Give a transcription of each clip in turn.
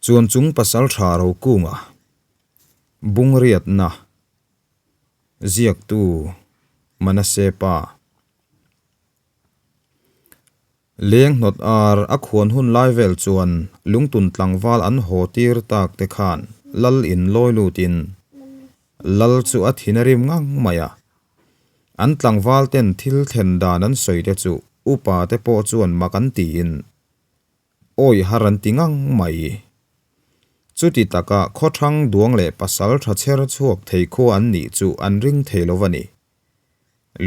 Chuan chung pasaltha Rokunga bungriatna ziaktu Manase pa leng hnawt ar a khuan hun lai vel chuan lungtun tlangval an haw tir tak te khan lal in lawi lutin lal chu a thin a rim ngang mai a. An tlangval ten thil thlen dan an sawi te chu upa te pawh chuan mak an tiin Awi har an ti ngang mai. Chuti taka khawthang duang leh pasal tha chher chhuak thei khua an nih chu an ring thei lo a ni.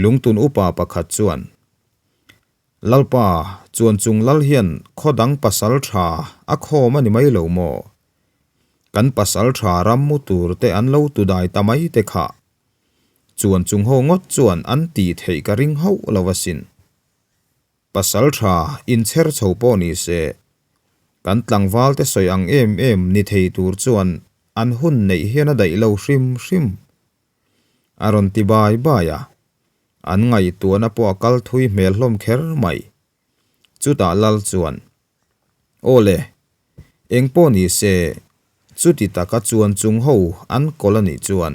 Lungtun upa pakhat chuan, Lalpa, chuan chung lal hian khaw dang pasal tha a khawm a ni mai lo maw? Kan pasal tha ram mu tur te an lo tu dai ta mai te kha. Chuan chung ho ngawt chuan an tih theih ka ring hauh lo asin. Pasal tha inchher chho pawh ni se, kan tlangval te sawi ang em em ni thei tur chuan an hun neih hian a daih lo hrim hrim. A rawn ti bai bai a, an ngaihtuahna pawh a kal thui hmel hlawm kher mai. Chutah lal chuan, Aw le, eng pawh ni se, chuti taka chuan chung ho an kawl a nih chuan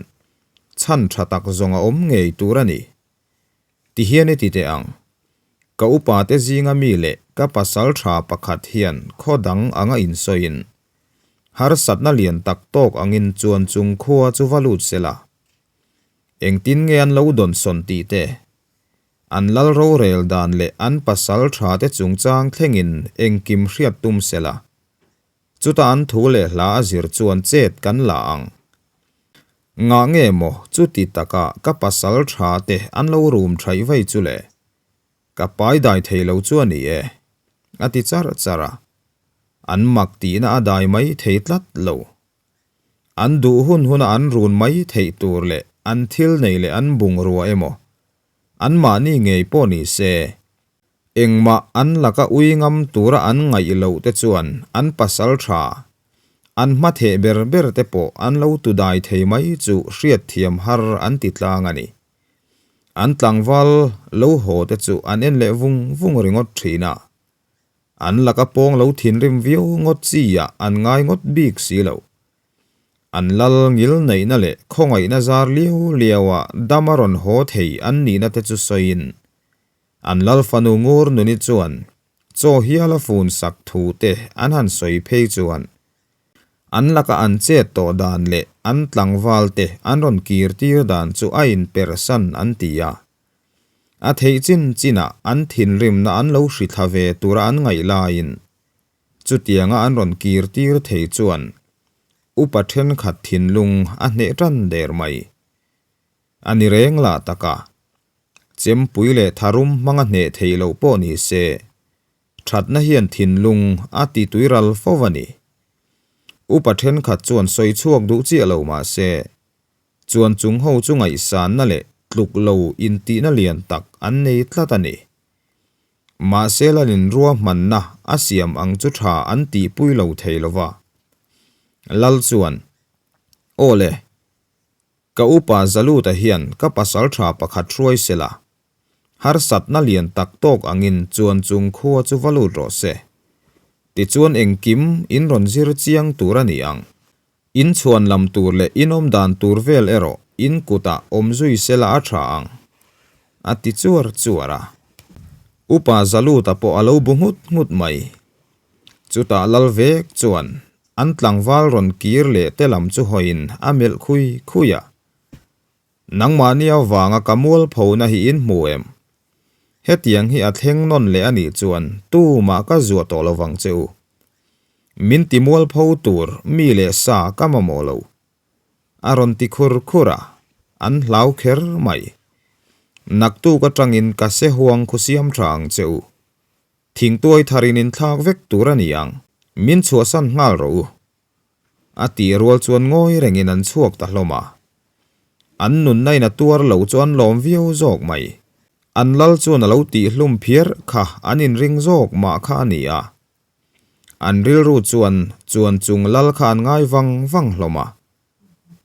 chhan tha tak zawng a awm ngei tur a ni. Ti hian i ti teh ang. Ka upa te zinga mi leh ka pasal tha pakhat hian khaw dang anga insawiin harsatna lian tak tawk angin chuan chung khua chu va lut se la. Engtin nge an lo dawnsawn tih te, an lal rorel dan leh an pasal tha te chungchang thlengin engkim hriat tum se la. Chuta an thu leh hla a zir chuan chet kan la ang. Ngah nge maw chuti taka ka pasal tha te an lo rum thaih vai chu le? Ka pai dai thei lo chu a ni e, a ti char char a. An mak tihna a dai mai thei tlat lo. An duh hun huna an run mai theih tur leh an thil nei leh an bungrua emaw, anmahni ngei pawh ni se, Engmah an laka ui ngam tura an ngaih loh te chuan an pasal tha, an hma theh ber ber te pawh an lo tu dai thei mai chu hriatthiam har an ti tlang a ni. An tlangval lo haw te chu an en leh vung vung ringawt thin a. An laka pawng lo thinrim viau ngawt chi ah an ngai ngawt bik si lo. An lal ngil neihna leh khawngaihna zar liau liau ah dam a rawn haw thei an nihna te chu sawiin An lal fanu ngur nuni chuan chaw hial a fun sak thu te an han sawi phei chuan an laka an chet tawh dan leh an tlangval te an rawn kir tir dan chu a in persan an ti a. A theih chin chinah an thinrimna an lo hrithla ve tura an ngaih laiin chutianga an rawn kir tir thei chuan upa thenkhat thinlung a hneh tan der mai. A ni reng lah taka. Chempui leh tharum hmanga hneh theih loh pawh ni se, thatna hian thinlung a ti tuiral fo a ni. Upa thenkhat chuan sawi chhuak duh chiah lo mah se, chuan chung ho chu ngaihsanna leh tluk lo intihna lian tak an nei tlat a ni. Mahse Lalin ruahmanna a siam ang chu tha an tihpui lo thei lo va. Lal chuan, Aw le, Ka upa Zaluta hian ka pasal tha pakhat hruai se la, harsatna lian tak tawk angin chuan chung khua chu va lut rawh se. Tichuan engkim in rawn zir chiang tur a ni ang. In chhuan lam tur leh in awm dan tur vel erawh in kutah awm zui se la a tha ang, a ti chuar chuar a. Upa Zaluta pawh a lo bu nghut nghut mai. Chutah lal vek chuan An tlangval rawn kir leh te lam chu hawiin a melh khui khui a. Nangmahni avanga ka mualphona hi in hmu em? Hetiang hi a thleng nawn leh a nih chuan tumah ka zuah tawh lo vang che u. Min ti mualpho tur mi leh sa ka mamawh lo. A rawn ti khur khur a, an hlau kher mai. Naktuk atangin ka se huang khu siam tha ang che u. Thingtuai tharin in thlak vek tur a ni ang, min chhuahsan nghal rawh u. A tih rual chuan ngawi rengin an chhuak ta hlawm a. An nunna in a tuar lo chu an lawm viau zawk mai. An lal chuan a lo tihhlum phiar kha an inring zawk mah kha a ni a. An rilru chuan chuan chung lal kha an ngai vang vang hlawm a.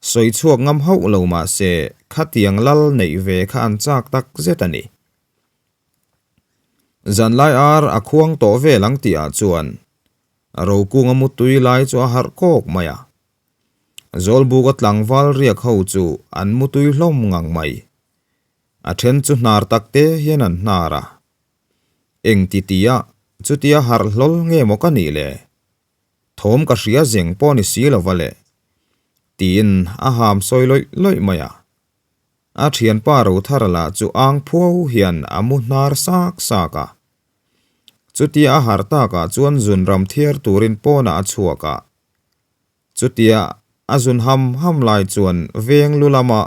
Sawi chhuak ngam hauh lo mah se khatiang lal neih ve kha an chak tak zet a ni. Zanlai ar a khuang tawh vel ang tih ah chuan. Rokunga mutui lai chu a harh kawk mai a. Zawlbuka tlangval riak ho chu an mutui hlawm ngang mai. A then chu hnar tak te hian an hnar a. Eng ti tia chutia harh hlawl nge maw ka nih le? Thawm ka hria zeng pawh ni si lova le. Tiin a ham sawi lawih lawih mai a. A thianpa Rothara lah chu ang phuau hian a mu hnar sak sak a. Chutia a harh takah chuan zun ram thiar turin pawnah a chhuak a. Chutia a zun ham ham lai chuan veng lu lama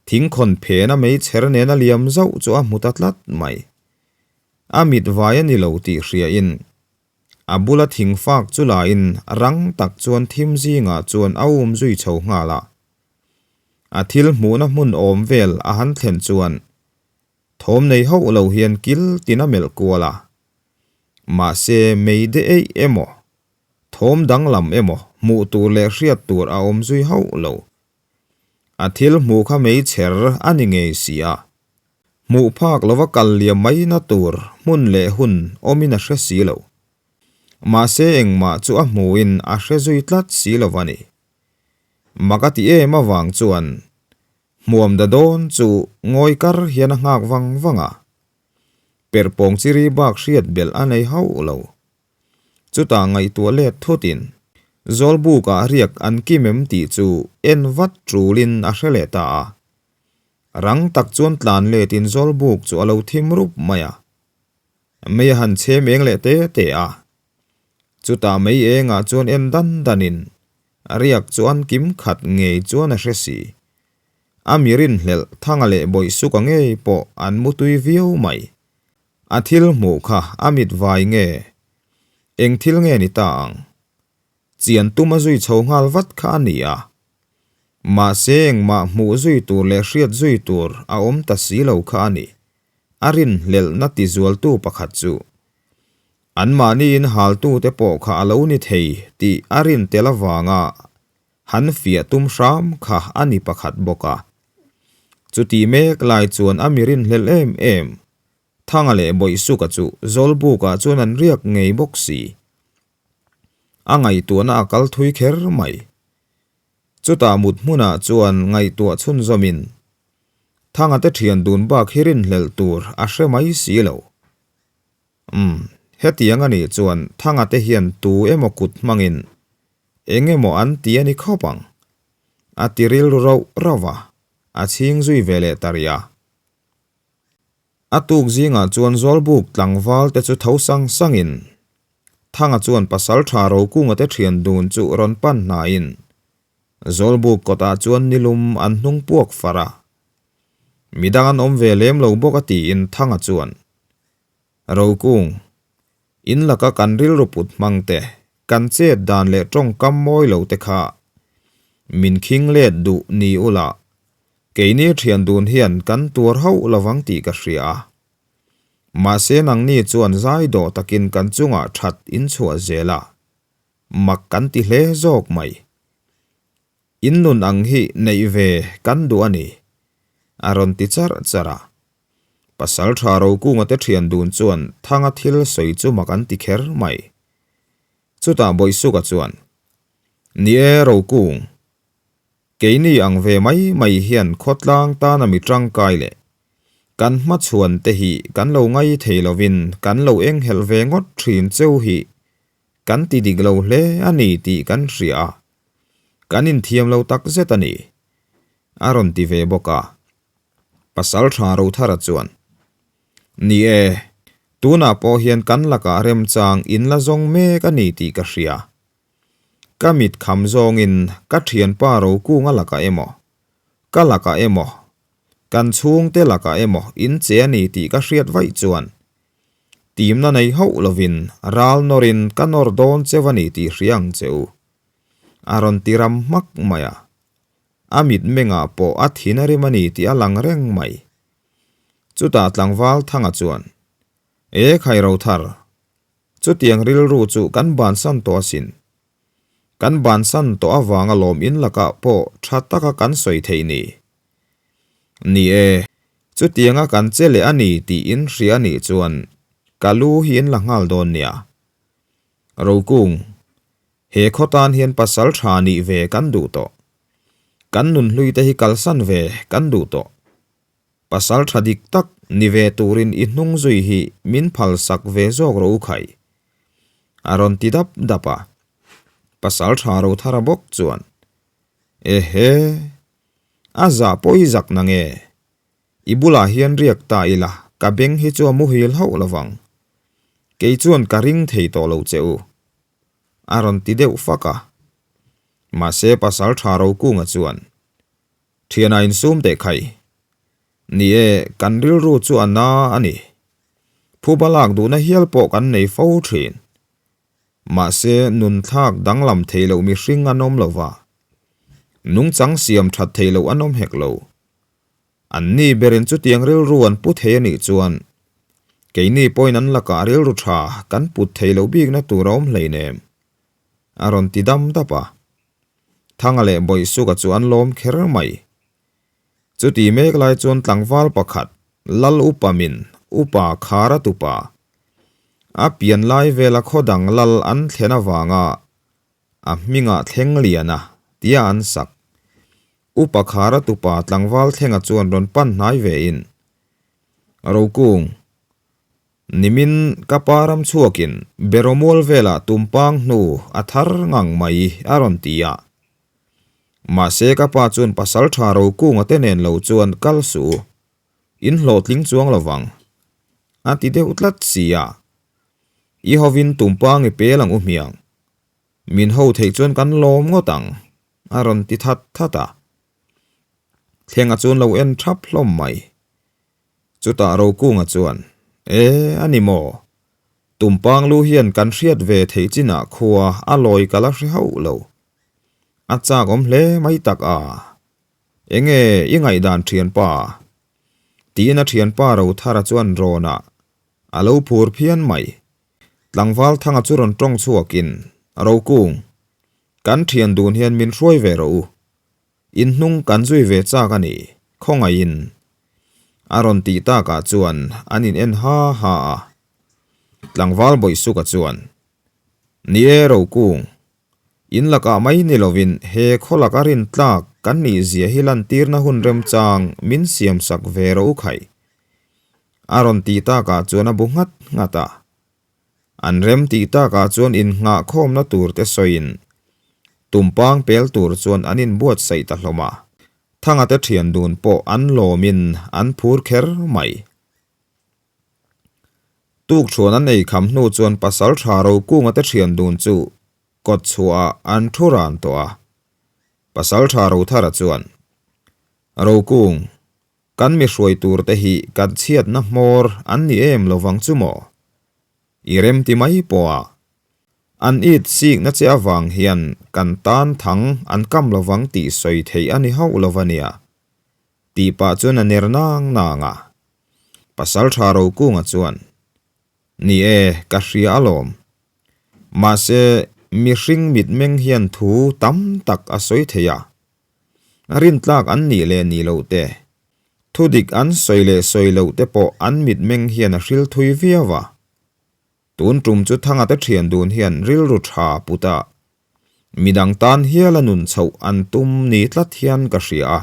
thingkhawn phena mei chher nena liam zauh chu a hmu ta tlat mai. A mit vai a ni lo tih hriain a bula thing fak chu lain rang tak chuan thim zingah chuan a um zui chho nghal a. A thil hmuhna hmun awm vel a han thlen chuan thawm nei hauh lo hian kil tin a melh kual a. Mahse mei de eih emaw Thawm danglam emaw hmuh tur leh hriat tur a awm zui hauh lo. A thil hmuh kha meichher a ni ngei si a. Hmuh phak lova kal liam mai na tur hmun leh hun awmin a hre si lo. Mahse engmah chu a hmuhin a hre zui tlat si lo va ni. Mak a ti em avang chuan hmuam da dawn chu ngawi kar hian a nghak vang vang a. Perhpawng chiri bak hriat belh a nei hauh lo. Chutah ngaihtuah let thutin Zawlbukah riak an kim em tih chu en vat tulin a hre leh ta a. Rang tak chuan tlan letin Zawlbuk chu a lo thim rup mai a. Mei a han chhem eng leh te te a. Chutah mei engah chuan en dan danin riak chu an kim khat ngei chuan a hre si. A mi rinhlelh Thanga leh Bawihsuka ngei pawh an mutui viau mai. A thil hmuh kha a mit vai nge? Eng thil nge ni ta ang? Chian tum a zui chho nghal vat kha a ni a. Mahse engmah hmuh zui tur leh hriat zui tur a awm ta si lo kha a ni. A rinhlelhna tizualtu pakhat chu anmahniin haltute pawh kha a lo ni thei tih a rin tel avanga han fiah tum hram kha a ni pakhat bawk a. Chutih mek lai chuan a mi rinhlelh em em Thanga leh Bawihsuka chu Zawlbukah chuan an riak ngei bawk si. A ngaihtuahna a kal thui kher mai. Chutah mut hmunah chuan ngaihtuah chhunzawmin Thanga te thian dun bak hi rinhlelh tur a hre mai si lo. Umm, hetiang a nih chuan Thanga te hian tu emaw kut hmangin eng emaw an ti a ni khawp ang. A ti rilru rauh rauh a, a chhing zui ve leh ta rih a. A tuk zingah chuan Zawlbuk tlangval te chu tho sang sangin Thanga chuan Pasaltha Rokunga te thian dun chu rawn pan hnaiin Zawlbuk kawtah chuan nilum an hnung puak far a. Midang an awm ve lem lo bawk a tiin Thanga chuan Rokung, in laka kan rilru put hmang te, kan chet dan leh tawngkam mawi lo te kha min khing let duh ni ula Keini thian dun hian kan tuar hauh lovang tih ka hria a. Mahse nangni chuan zai dawh takin kan chungah that in chhuah zel a, mak kan ti hle zawk mai. In nun ang hi neih ve kan duh a ni, a rawn ti charh charh a. Pasaltha Rokunga te thian dun chuan Thanga thil sawi chu mak an ti kher mai. Chutah Bawihsuka chuan, Ni e Rokung, Keini ang ve mai mai hian khawtlang tana mi tangkai leh kan hmachhuan te hi kan lo ngai thei lovin kan lo enghelh ve ngawt thin cheu hi kan ti dik lo hle a ni tih kan hria a, kan inthiam lo tak zet a ni, a rawn ti ve bawk a. Pasaltha Rothara chuan, Ni e, tunah pawh hian kan lakah remchang in la zawng mek a ni tih ka hria. Ka mit kham zawngin ka thianpa Rokunga lakah emaw, ka lakah emaw, kan chhungte lakah emaw in che a ni tih ka hriat vaih chuan timna nei hauh lovin ral nawrin ka nawr dawn cheu a ni tih hria ang che u. A rawn ti ram hmak mai a. A mitmengah pawh a thin a rim a ni tih a lang reng mai. Chutah tlangval Thanga chuan, E khai Rothar, Chutiang rilru chu kan bansan tawh asin. Kan bansan tawh avanga lawm in lakah pawh tha taka kan sawi theih ni. Ni e, chutianga kan che leh a ni tih in hria a nih chuan ka lu hi in la nghal dawn nia. Rokung, he khaw tan hian pasal tha nih ve kan duh tawh. Kan nunhlui te hi kalsan ve kan duh tawh. Pasal tha dik tak ni ve turin i hnung zui hi min phal sak ve zawk rawh u khai. A rawn ti dap dap a. Pasal tha Rothara bawk chuan, Ehe! A zah pawh i zak nange? I bulah hian riak ta ila, ka beng hi chu a muhil hauh lovang. Kei chuan ka ring thei tawh lo che u. A rawn ti deuh fak a. Mahse pasal tha Rokunga chuan, Thiana insum teh khai. Ni e, kan rilru chu a na a ni. Phuba lak duhna hial pawh kan nei fo thin. Mahse nunthlak danglam thei loh mihring an awm lova, nungchang siam that thei loh an awm hek lo. An ni berin chutiang rilru an pu thei a nih chuan keini pawhin an lakah rilru tha kan put thei loh bikna tur a awm hleinem, a rawn ti dam dap a. Thanga leh Bawihsuka chu an lawm kher mai. Chuti mek lai chuan tlangval pakhat, Lal Upa min, Upa Khara tupa, a pian lai vela khaw dang lal an thlen avanga a hmingah thleng lian a, tia an sak. Upa Khara tupa tlangval thlenga chuan rawn pan hnai vein, Rokung, nimin ka pa ram chhuakin Beromual velah tumpang hnu a thar ngang mai a rawn ti a. Mahse ka pa chuan pasal tha Rokunga te nen lo chuan kal suh u, in hlawhtling chuang lovang, a ti deuh tlat si a. I hovin tumpang i pel ang u hmiang, min ho theih chuan kan lawm ngawt ang, a rawn ti that that a. Thlenga chuan lo en thap hlawm mai. Chutah Rokunga chuan, E, a ni maw? Tumpang lu hian kan hriat ve theih chinah khua a lawi ka la hre hauh lo. A chak awm hle mai tak a. Enge i ngaihdan thianpa? Tiin a thianpa Rothara chuan rawnah a lo phur phian mai. Tlangval Thanga chu rawn tawng chhuakin, Rokung, kan thian dun hian min hruai ve rawh u. In hnung kan zui ve chak a ni, khawngaihin. A rawn tih takah chuan an in en ha ha a. Tlangval Bawihsuka chuan, Ni e Rokung, In lakah mai ni lovin he khaw laka rin tlak kan nih zia hi lantirna hun remchang min siam sak ve rawh u khai. A rawn tih takah chuan a bu nghat nghat a. An rem tih takah chuan innghahkhawmna tur te sawiin tumpang pel tur chuan an inbuatsaih ta hlawm a. Thanga te thian dun pawh an lawmin an phur kher mai. Tukchhuan an ei kham hnu chuan pasal tha Rokunga te thian dun chu kawt chhuahah an thu ran tawh a. Pasal tha Rothara chuan, Rokung, kan mi hruai tur te hi kan chhiatna hmawr an ni em lovang chu maw? I rem ti mai pawh a. An it sikna che avang hian kan tan thang an kam lovang tih sawi theih a ni hauh lo va nia. Tih pah chuan a ner nang nang a. Pasal tha Rokunga chuan, Ni e, ka hria alawm. Mahse, mihring mitmeng hian thu tam tak a sawi thei a. Rintlak an nih leh nih loh te, thu dik an sawi leh sawi loh te pawh an mitmeng hian a hril thui viau a. Tun tum chu Thanga te thian dun hian rilru tha put a, midang tan hial a nun chhoh an tum ni tlat hian ka hria a.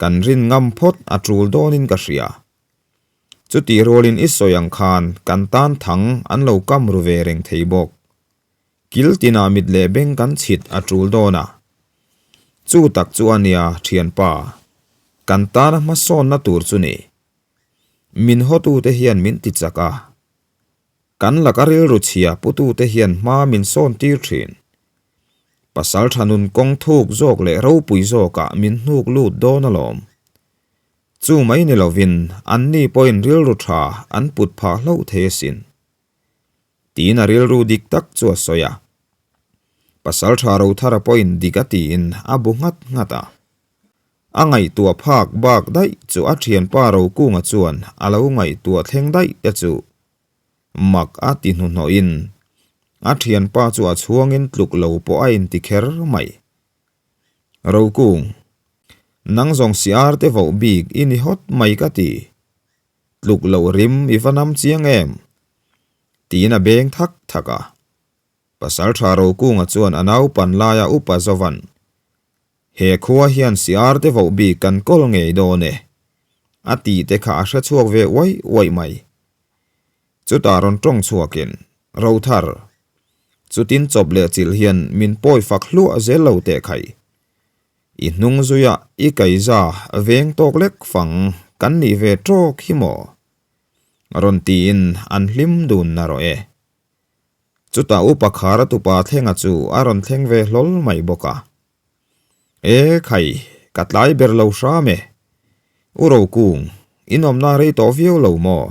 Kan rin ngam phawt a tul dawnin ka hria. Chutih rualin i sawi ang khan kan tan thang an lo kam ru ve reng thei bawk. Kil tinah mit leh beng kan chhit a tul dawn a. Chu tak chu a nia thianpa, kan tana hmasawnna tur chu ni. Min hawtute hian min ti chak a. Kan laka rilru chhia putute hian hma min sawn tir thin. Pasal tha nun kawng thuk zawk leh ropui zawkah min hnuk lut dawn alawm. Chu mai ni lovin anni pawhin rilru tha an put phah hlauh thei asin. Tiin a rilru dik tak chu a sawi a. Pasal tha Rothara pawhin dik a tiin a bu nghat nghat a. A ngaihtuah phak bak daih chu a thianpa Rokunga chuan a lo ngaihtuah thleng daih te chu mak a ti hnuhnawhin a thianpa chu a chhuangin tluk lo pawh a inti kher mai. Rokung, nang zawng si arte voh bik i ni hawt mai ka ti. Tluk loh rim i va nam chiang em? Tiin a beng thak thak a. Pasalṭha Rokunga chuan a naupan laia upa zovan, He khua hian siar te voh bik kan kawl ngei dawn e, a tih te kha a hre chhuak ve uaih uaih mai. Chutah rawn tawng chhuakin, Rothar, chutin chawp leh chilh hian min pawi fak hluah zel lo teh khai. I hnung zuia i kaiza veng tawk lek fang kan nih ve tawk hi maw? Rawn tiin an hlim dun narawh e. Chutah upa Khara tupa Thlenga chu a rawn thleng ve hlawl mai bawk a. E khai, ka tlai ber lo hram e. U Rokung, in awmna rei tawh viau lo maw?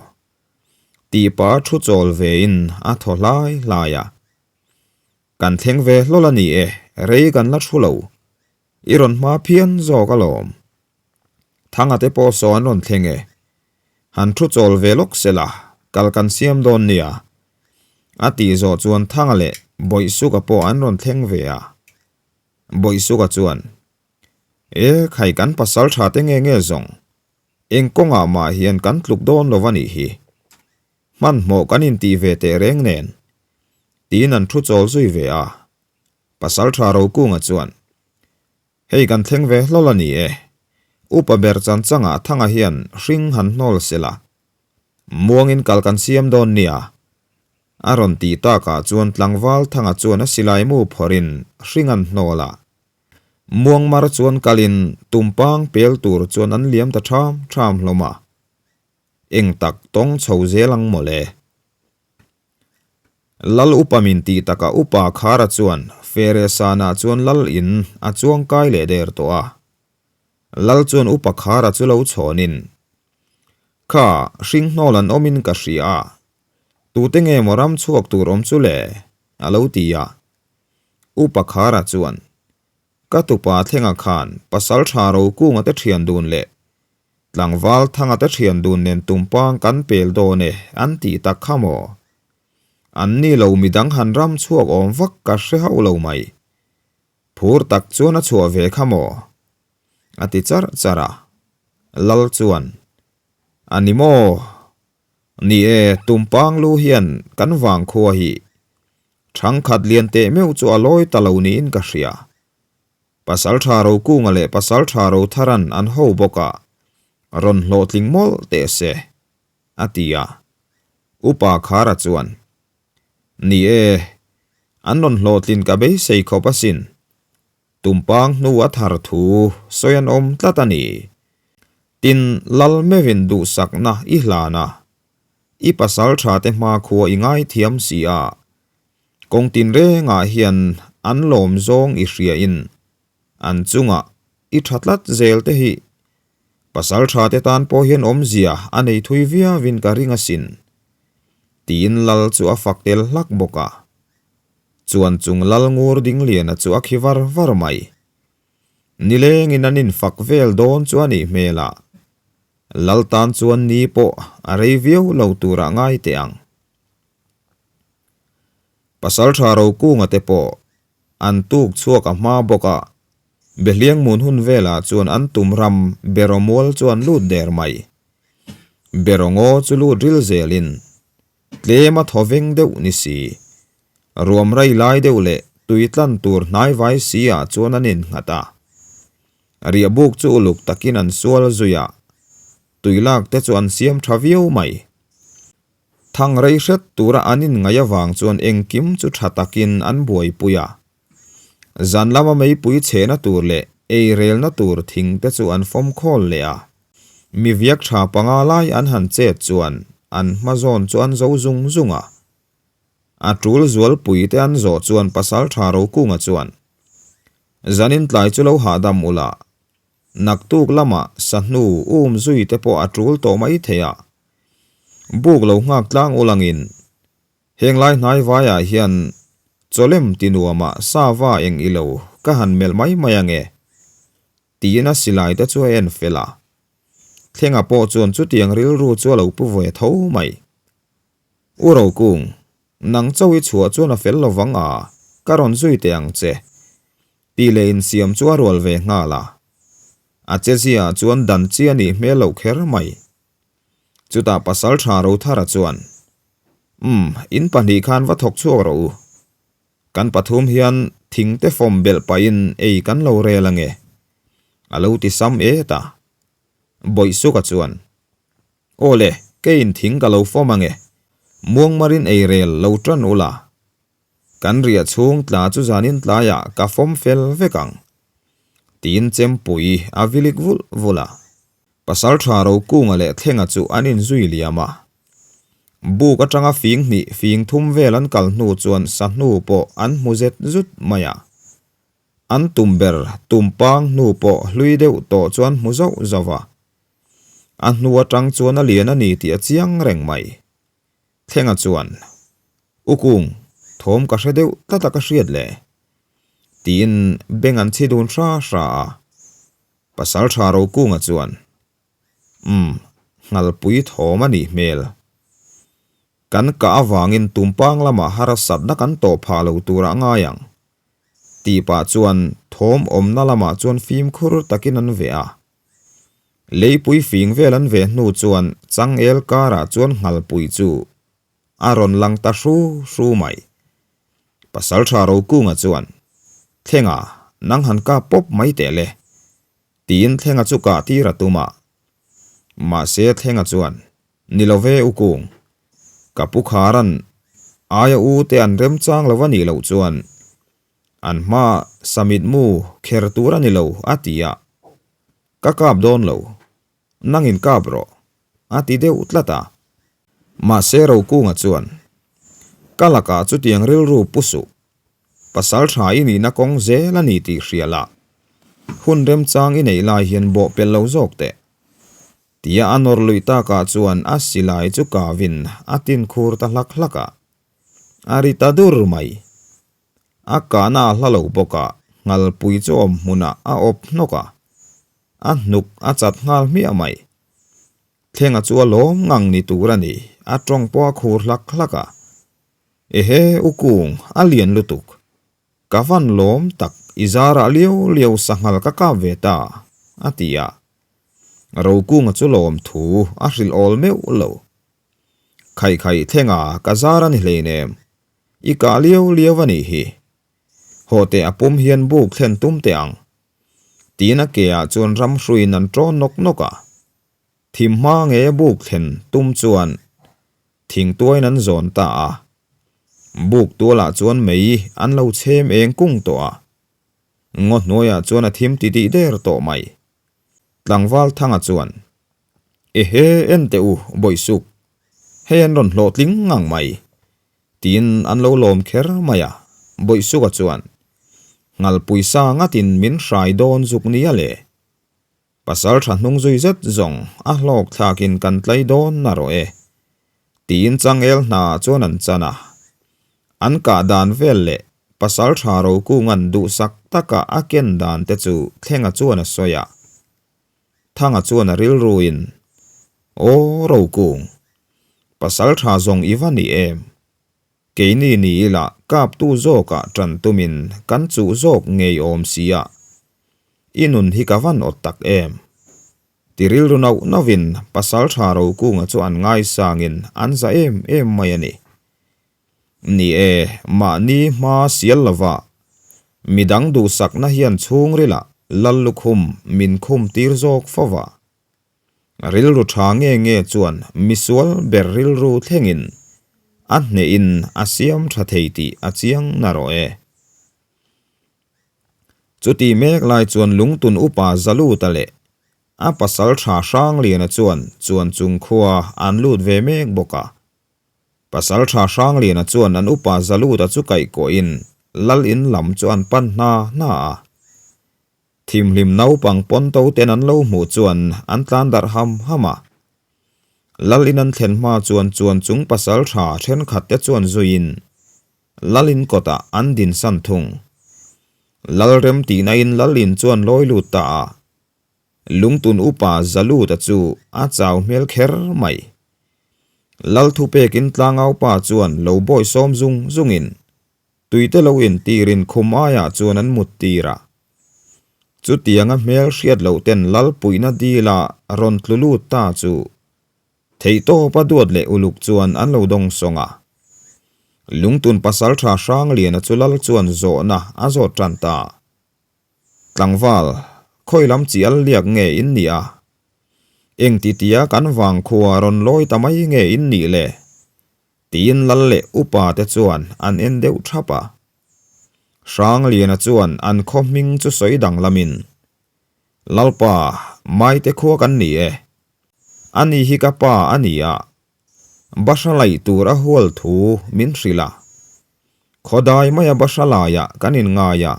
Tih pa thu chawl ve in a thaw hlai hlai a. Kan thleng ve hlawl a ni e, rei kan la thu lo. I rawn hma phian zawk alawm. Thanga te pawh saw an rawn thleng e. Han thu chawl ve lawk se la, kal kan siam dawn nia. A tih zawh chuan Thanga leh Bawihsuka pawh an rawn thleng ve a. Bawihsuka chuan, E khai kan pasal tha te nge nge zawng, eng kawngah mah hian kan tluk dawn lo a nih hi. Hmanhmawh kan intih ve teh reng nen. Tiin an thu chawl zui ve a. Pasal tha Rokunga chuan, Hei kan thleng ve hlawl a ni e. Upa ber chan changah Thanga hian hring han hnawl se la. Muangin kal kan siam dawn nia. A rawn tih takah chuan tlangval Thanga chuan a silai mu phawrhin hring an hnawl a. Muangmar chuan kalin tumpang pel tur chuan an liam ta ṭham ṭham hlawm a. Eng tak tawng chho zel ang mawle. Lal upa min tih takah upa Khara chuan Fere sanah chuan Lal in a chuang kai leh der tawh a. Lal chuan upa Khara chu lo chhawnin, Kha, hringhnawl an awmin ka hria a, tute nge maw ram chhuak tur awm chu le? a lo ti a. Upa Khara chuan, Ka tupa Thlenga khan pasal tha Rokunga te thian dun leh tlangval Thanga te thian dun nen tumpang kan pel dawn e an tih tak kha maw? An ni lo midang han ram chhuak awm vak ka hre hauh lo mai. Phur tak chuan a chhuah ve kha maw? A ti charh charh a. Lal chuan, A ni maw? Ni e, tumpang lu hian kan vangkhua hi Thangkhat lian teh meuh chu a lawi ta lo niin ka hria. Pasaltha Rokunga leh Pasaltha Rotharan an ho bawk a, rawn hlawhtling mawlh teh se, a ti a. Upa Khara chuan, Ni e, an rawn hlawhtlin ka beisei khawp asin. Tumpang hnu a thar thu sawi an awm tlat a ni. Tin, Lal meuhin duhsakna i hlan a, I pasal tha te hmakhua i ngaithiam si a, kawng tinrengah hian an lawm zawng i hria in an chungah i tha tlat zel te hi pasal tha te tan pawh hian awmzia a nei thui viau in ka ring asin tiin lal chu a fak tel hlak bawk a. Chuan chung lal ngur dingliana chu a khi var var mai. Nilengin an infak vel dawn chu a nih hmel a, Lal tan chuan ni pawh a rei viau lo turah ngai teh ang. Pasaltha Rokunga te pawh an tuk chhuak a hma bawk a, Behliangmun hun velah chuan an tum ram Beraw mual chu an lut der mai. Beraw ngaw chu lut ril zelin tlem a thaw veng deuh ni si. Ruam rai lai deuh leh tui tlan tur hnai vai si ah chuan an innghat a. Riahbuk chu uluk takin an sual zui a, tui lak te chu an siam tha viau mai. Thang rei hret tura an inngaih avang chuan engkim chu tha takin an buaipui a. Zan lama meipui chhehna tur leh eirelna tur thing te chu an fawm khawl leh a. Mi viak tha panga lai an han chet chuan an hma zawn chu an zo zung zung a. A tul zualpui te an zawh chuan Pasaltha Rokunga chuan, Zanin tlai chu lo hahdam ula, naktuk lamah sahnu um zui te pawh a tul tawh mai thei a. Buk lo nghak tlang ulangin heng lai hnai vaiah hian chawlem ti nuamah sava eng ilo ka han melh mai mai ange tiin a silai te chu a en fel a. Thlenga pawh chuan chutiang rilru chu a lo pu ve tho mai. U Rokung, nang chauh i chhuah chuan a fel lo vang a, ka rawn zui teh ang che. Tih leh insiam chu a rual ve nghal a. A che ziaah chuan dan chi a nih hmel loh kher mai. Chutah Pasaltha Rothara chuan, Umm, in pahnih khan va thawk chhuak rawh u. Kan pathum hian thing te fawm belh pahin ei kan lo rel ange, a lo ti sam et a. Bawihsuka chuan, Aw le, keiin thing ka lo fawm ange, muangmarin ei rel lo tan ula. Kan riah chhung tla chu zanin tlaiah ka fawm fel vek ang, tiin Chempui a vilik vulh vulh a. Pasal tha Rokunga leh Thlenga chu an inzui liam a. Buk atanga fing hnih fing thum vel an kal hnu chuan sahnu pawh an hmu zet zut mai a. An tum ber tumpang hnu pawh hlui deuh tawh chu an hmu zauh zauh a. A hnu atang chuan a lian a ni tih a chiang reng mai. Thlenga chuan, U Kung, thawm ka hre deuh tlat a ka hriat le. Tiin beng an chhi dun hra hra a. Pasal tha Rokunga chuan, Umm, nghalpui thawm a nih hmel. Kan kah avangin tumpang lamah harsatna kan tawh phah lo turah ngai ang. Tih pah chuan thawm awmna lamah chuan fimkhur takin an veh a. Leipui fing vel an veh hnu chuan changel karah chuan nghalpui chu a rawn lang ta hru hru mai. Pasal tha Rokunga chuan, Thlenga, nang han kap pawp mai teh le, tiin Thlenga chu kah tir a tum a. Mahse Thlenga chuan, Ni lo ve U Kung, ka pu Kharan aia u te an remchang lo a nih loh chuan an hma samit mu kher tur a ni lo a ti a, ka kap dawn lo. Nangin kap rawh, a ti deuh tlat a. Mahse Rokunga chuan, Ka lakah chutiang rilru pu suh. Pasal tha i nihna kawng zel a ni tih hria la. Hun remchang i neih lai hian bawh pel lo zawk teh. Tia a nawr luih takah chuan a silai chu kavin a tin khur ta hlak hlak a. A ri ta dur mai. A kahna a hla lo bawk a, nghalpui chu awm hmunah a awp hnawk a. A hnuk a chat nghal hmiah mai. Thlenga chu a lawm ngang ni tur a ni, a tawng pawh a khur hlak hlak a. Ehe, U Kung, a lian lutuk. Ka van lawm tak, i zarah liau liau sanghal ka kap ve ta, a ti a. Rokunga chu lawm thu a hrilh awl meuh lo. Khaih khaih Thlenga ka zar a ni hleinem, i kah liau liau a nih hi. Haw teh a pum hian buk thlen tum teh ang. Tiin a ke ah chuan ram hruiin an ṭawn nawk nawk a. Thim hma nge buk thlen tum chuan thingtuaiin an zawn ta a. Buk tualah chuan mei an lo chhem eng kung tawh a. Ngaw hnuaiah chuan a thim titih der tawh mai. Tlangval Thanga chuan, Ehe en teh u, Bawihsuk, hei an rawn hlawhtling ngang mai. Tiin an lo lawm kher mai a, Bawihsuka chuan, Nghalpui sa ngatin min hrai dawn zuk nia le. Pasal tha hnung zui zet zawng a hlawk thlakin kan tlai dawn na rawh e. Tiin changel hna chuan an chan a. An kah dan vel leh pasal tha Rokunga'n duhsak taka a ken dan te chu Thlenga chuan a sawi a. Thanga chuan a rilruin, Aw Rokung, pasal tha zawng i va ni em? Keini ni ila kaptu zawkah tan tumin kan chuh zawk ngei awm sia, i nun hi ka van awt tak em? Ti rilru nauh nauhin pasal tha Rokunga chu an ngaisangin an za em em mai a ni. Ni e, mahni hma sial lova midang duhsakna hian chhungrilah lal lukhum min khum tir zawk fo va. Rilru tha nge nge chuan misual ber rilru thlengin a hnehin a siam tha thei tih a chiang na rawh e. Chuti mek lai chuan lungtun upa Zaluta leh a pasal tha Hrangliana chuan chuan chung khua an lut ve mek bawk a. Pasal tha Hrangliana chuan an upa Zaluta chu kaihkawhin lal in lam chu an pan hna hna a. Thimhlim naupang pawnto ten an lo hmuh chuan an tlan darh ham ham a. Lal in an thlen hma chuan chuan chung pasal tha thenkhat te chuan zuiin lal in kawtah an dinsan thung. Lal rem tihna in lal in chuan lawi lut ta a. Lungtun upa Zaluta chu a chau hmel kher mai. Lal thupekin tlangaupa chuan lo bawi sawm zung zungin tuite lo intirin khum aiah chuan an mut tir a. Chutianga hmel hriat loh ten lal puihna dila rawn tlu lut ta chu theihtawpa duat leh uluk chuan an lo dawng sawng a. Lungtun pasalṭha Hrangliana chu lal chuan zawhna a zawt ṭan ta. Tlangval, khawi lam chi al liak nge in nih a? Eng titia kan vangkhua rawn lawi ta mai nge in nih le? Tiin lal leh upa te chuan an en deuh thap a. Hrangliana chuan an khaw hming chu sawi danglamin, Lalpa, Maite khua kan ni e. Ani hi ka pa a ni a, Bahra laih tur a hual thu min hrilh a. Khawdai maia bahra laiah kan inngai a.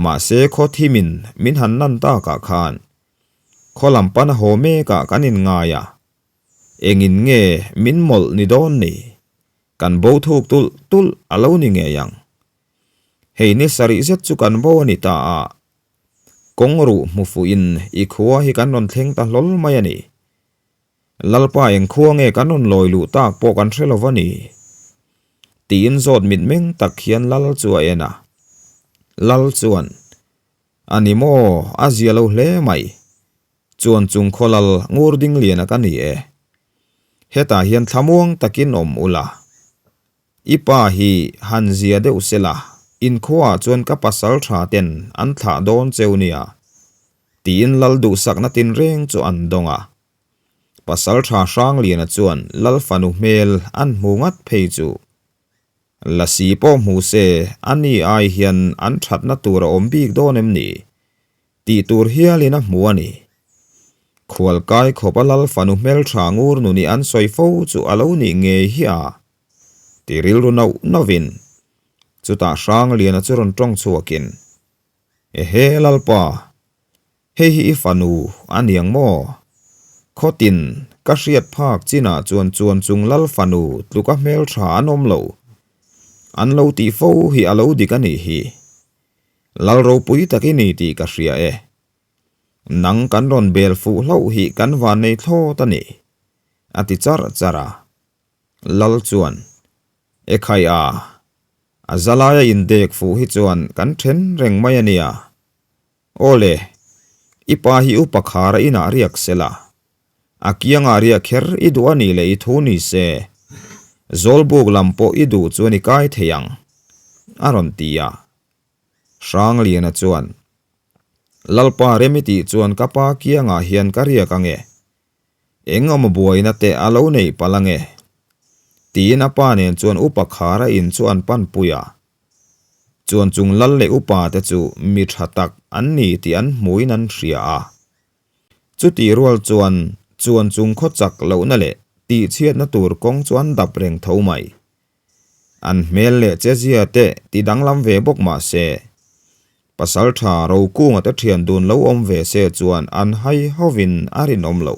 Mahse khaw thimin min han nan takah khan khaw lam pana haw mekah kan inngai a. Engin nge min mawlh ni dawn ni? Kan bo thuk tulh tulh a lo ni ngei ang. Hei ni sarih zet chu kan bo a ni ta a. Kawng ruh hmu fuhin i khua hi kan rawn thleng ta hlawl mai a ni. Lalpa eng khua nge kan rawn lawi luh tak pawh kan hre lo va ni? Tiin zawt mitmeng tak hian Lal chu a en a. Lal chuan, A ni maw, a zia lo hle mai. Chuan chung khaw lal ngur ding liana ka ni e. Hetah hian thlamuang takin awm ula. I pa hi han zia deuh sela, inkhuaah chuan ka pasal tha ten an thlah dawn cheu nia, tiin lal duhsakna tinreng chu an dawng a. Pasal tha Hrangliana chuan lal fanu hmel an hmu ngat phei chu. Lasi pawh hmu se a ni ai hian an thatna tur a awm bik dawn em ni? Tih tur hialin a hmu a ni. Khualkai khawpa lal fanu hmeltha ngur nuni an sawi fo chu a lo nih ngei hi a ti rilru nauh nauhin chutah Hrangliana chu rawn tawng chhuakin, Ehe Lalpa, hei hi i fanu a niang maw? Khawtin ka hriat phak chinah chuan chuan chung lal fanu tluka hmeltha an awm lo. An lo tih fo hi a lo dik a nih hi. Lal ropui tak i ni tih ka hria e. Nang kan rawn bel fuh hlauh hi kan van nei thlawt a ni, a ti charh charh a. Lal chuan, E khai a, a zalaia indek fuh hi chuan kan then reng mai a nia. Aw le, i pa hi upa khara inah riak se la. A kiangah riak kher i duh a nih leh i thu ni se, Zawlbuk lam pawh i duh chuan i kai thei ang, a rawn ti a. Hrangliana chuan, Lalpa rem i tih chuan ka pa kiangah hian ka riak ang e. Eng awm buaina te a lo neih palh ang e. Tiin a pa nen chuan upa khara in chu an panpui a. Chuan chung lal leh upa te chu mi tha tak an ni tih an hmuin an hria a. Chutih rual chuan chuan chung khaw chak lohna leh tihchhiatna tur kawng chu an dap reng tho mai. An hmel leh chezia te ti danglam ve bawk mah se, Pasaltha Rokunga te thian dun lo awm ve se chuan an hai hovin a rinawm lo.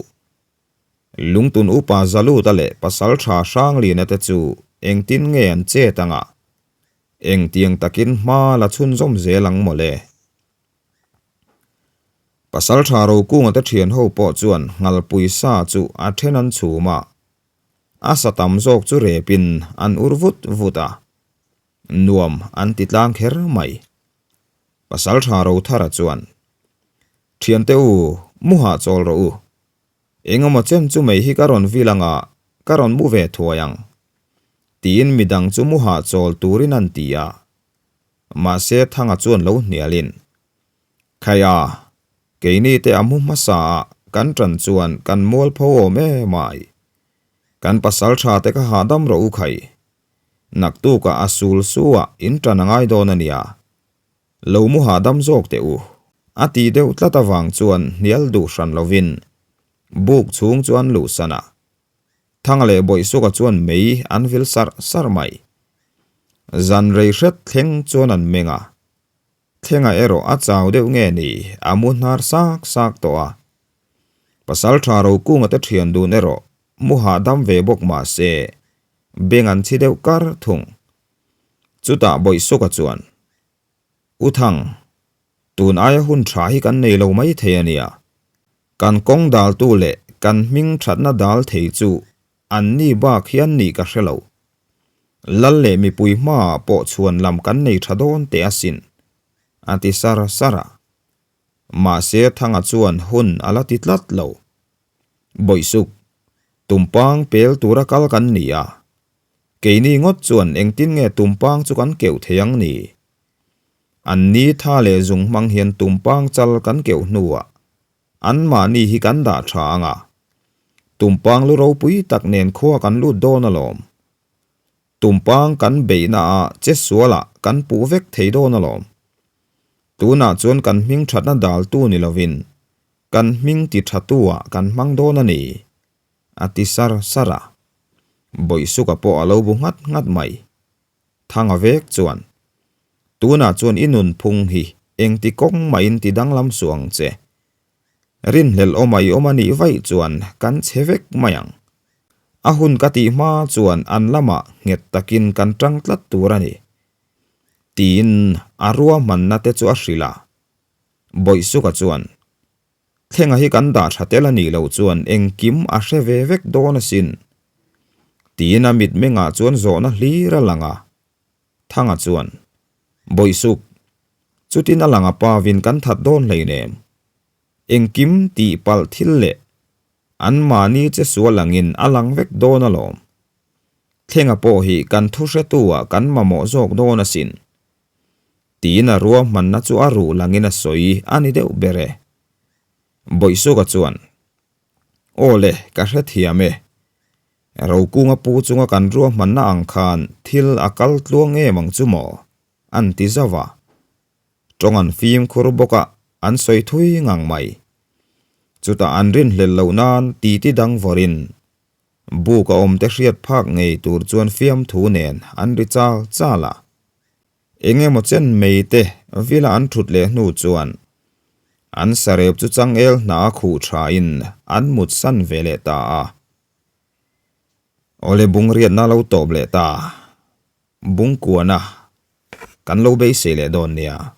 Lungtun upa Zaluta leh Pasaltha Hranglina te chu engtin nge an chet anga? Engtiang takin hma la chhunzawm zel ang mawle? Pasaltha Rokunga te thian ho pawh chuan Nghalpui sa chu a then an chhum a, a sa tam zawk chu repin an ur vut vut a, nuam an ti tlang kher mai. Pasaltha Rothara chuan, Thiante u, mu hahchawl rawh u. Engemaw chen chu mei hi ka rawn vil anga ka rawn mu ve thuai ang, tiin midang chu mu hahchawl turin an ti a. Mahse Thanga chuan lo hnialin, Khaia, keini te a hmu hmasa ah kan tan chuan kan mualpho awm em ai. Kan pasal tha te kha hahdam rawh u khai. Naktukah a sul su ah in tan a ngai dawn a nia. Lo mu hahdam zawk teh u. A ti deuh tlat avang chuan hnial duh hran lovin buk chhung chu an luhsan a. Thanga leh Bawihsuka chuan mei an vil sarh sarh mai. Zan rei hret thleng chuan an meng a. Thlenga erawh a chau deuh nge ni, a mu hnar sak sak tawh a. Pasaltha Rokunga te thian dun erawh mu hahdam ve bawk mah se, beng an chhi deuh kar thung. Chutah Bawihsuka chuan, U Thang, tun aia hun tha hi kan nei lo mai thei a nia. Kan kawng daltu leh kan hming thatna dal thei chu an ni bak hian nih ka hre lo. Lal leh mipui hmaah pawh chhuan lam kan nei tha dawn teh asin, a ti sar sar a. Mahse Thanga chuan hun a la ti tlat lo. Bawihsuk, tumpang pel tura kal kan ni a. Keini ngawt chuan engtin nge tumpang chu kan keuh thei ang ni? An ni tha leh zung hmang hian tumpang chal kan keuh hnuah anmahni hi kan dah tha ang a, tumpang lu ropui tak nen khua kan lut dawn alawm. Tumpang kan beihna ah che sualah kan puh vek thei dawn alawm. Tunah chuan kan hming thatna daltu ni lovin kan hming ti thatu ah kan hmang dawn a ni. A ti sar sar a. Bawihsuka pawh a lo bu nghat nghat mai. Thanga vek chuan, Tunah chuan i nunphung hi engti kawng mahin ti danglam suh ang che. Rinhlelh awma i awm a nih vaih chuan kan che vek mai ang. A hun ka tih hma chuan an lamah nghet takin kan tang tlat tur a ni. Tiin a ruahmanna te chu a hrilh a. Bawihsuka chuan, Thlenga hi kan dah tha tel a nih loh chuan engkim a hre ve vek dawn asin. Tiin a mitmengah chuan zawhna hlir a lang a. Thanga chuan, Bawihsuk, chutin a lang a pavin kan that dawn hleinem. Engkim tih palh thil leh anmahni che sual angin a lang vek dawn alawm. Thlenga pawh hi kan thu hretu-ah kan mamawh zawk dawn asin. Tiin a ruahmanna chu a ruh langin a sawi a ni deuh ber e. Bawihsuka chuan, Aw le, ka hrethiam e. Rokunga pu chunga kan ruahmanna ang khan thil a kal tluang em ang chu maw? an ti zauh a. Tawng an fimkhur bawk a, an sawi thui ngang mai. Chutah an rinhlelh loh nan titi dang vawrin Buk a awmte hriat phak ngei tur chuan fiamthu nen an ri chal chal a. Eng emaw chen mei te vila an thut leh hnu chuan an sarep chu changel hna a khuh thain an mut san ve leh ta a. Awle bung riatna lo tawp leh ta. Bungkuana kan lo beisei leh dawn nia.